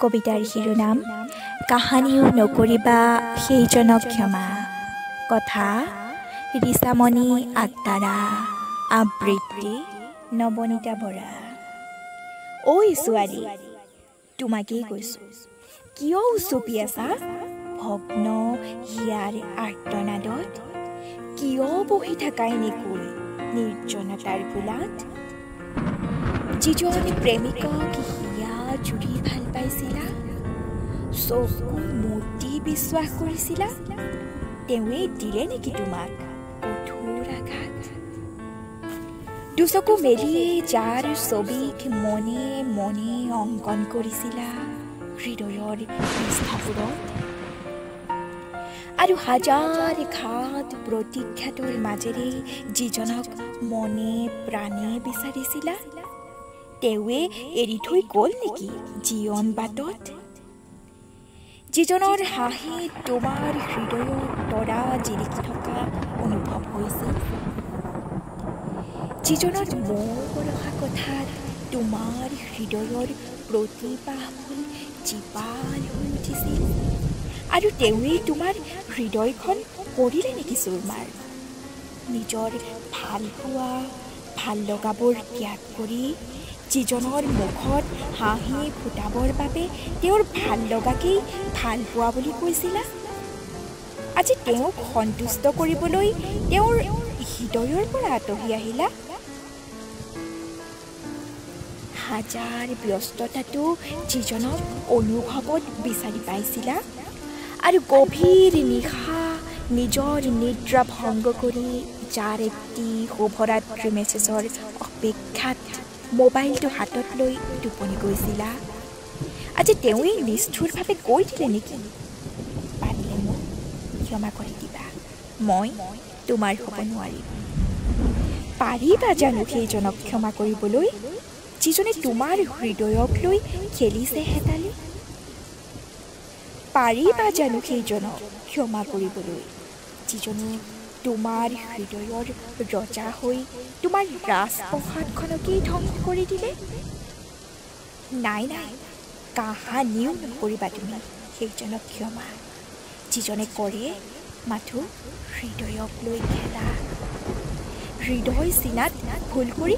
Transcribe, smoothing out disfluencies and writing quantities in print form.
কবিতাৰ শিৰোনাম কাহানিও নকৰিবা সেইজনক ক্ষমা। কথা ৰিচামণি আগতাৰা, আবৃত্তি নৱনীতা বৰা। ঐ ছোৱালী, তোমাকেই কৈছোঁ, কিয় উচুপি আছা ভগ্ন হিয়াৰ আৰ্তনাদত? কিয় বহি থাকা এনেকৈ নিৰ্জনতাৰ কোলাত? যিজন প্ৰেমিকক হিয়া জুৰি ভাল পাইছিলা, চকু মুদি বিশ্বাস কৰিছিলা, তেওঁৱেই দিলে নেকি তোমাক কঠোৰ আঘাত? দুচকু মেলি যাৰ ছবিক মনে মনে অংকন কৰিছিলা হৃদয়ৰ পৃষ্ঠাবোৰত, আৰু হাজাৰ ঘাত প্ৰতিঘাতৰ মাজেৰে যিজনক মনে প্ৰাণে বিচাৰিছিলা, তেওঁৱে এৰি থৈ গ'ল নেকি জীৱন বাটত? যিজনৰ হাঁহি তোমাৰ হৃদয়ত তৰা জিলিকি থকা অনুভৱ হৈছিল, যিজনৰ মৌ বৰষা কথাত তোমাৰ হৃদয়ৰ প্ৰতিপাহফুল জীপাল হৈ উঠিছিল, আৰু তেওঁৱেই তোমাৰ হৃদয়খন কৰিলে নেকি চুৰমাৰ? নিজৰ ভাল পোৱা ভাল লগাবোৰ ত্যাগ কৰি যিজনৰ মুখত হাঁহি ফুটাবৰ বাবে তেওঁৰ ভাল লগাকেই ভাল পোৱা বুলি কৈছিলা, আজি তেওঁক সন্তুষ্ট কৰিবলৈ তেওঁৰ হৃদয়ৰ পৰা আঁতৰি আহিলা? হাজাৰ ব্যস্ততাতো যিজনক অনুভৱত বিচাৰি পাইছিলা, আৰু গভীৰ নিশা নিজৰ নিদ্ৰা ভংগ কৰি যাৰ এটি শুভৰাত্ৰি মেছেজৰ অপেক্ষাত মোবাইলটো হাতত লৈ টোপনি গৈছিলা, আজি তেওঁৱেই নিষ্ঠুৰভাৱে কৈ দিলে নেকি, পাৰিলে মোক ক্ষমা কৰি দিবা, মই তোমাৰ হ'ব নোৱাৰিম? পাৰিবা জানো সেইজনক ক্ষমা কৰিবলৈ যিজনে তোমাৰ হৃদয়ক লৈ খেলিছে হেতালি? পাৰিবা জানো সেইজনক ক্ষমা কৰিবলৈ যিজনে তোমাৰ হৃদয়ৰ ৰজা হৈ তোমাৰ ৰাজপ্ৰসাদখনকেই ধ্বংস কৰি দিলে? নাই নাই, কাহানিও নকৰিবা তুমি সেইজনক ক্ষমা যিজনে কৰে মাথো হৃদয়ক লৈ খেলা। হৃদয় চিনাত ভুল কৰি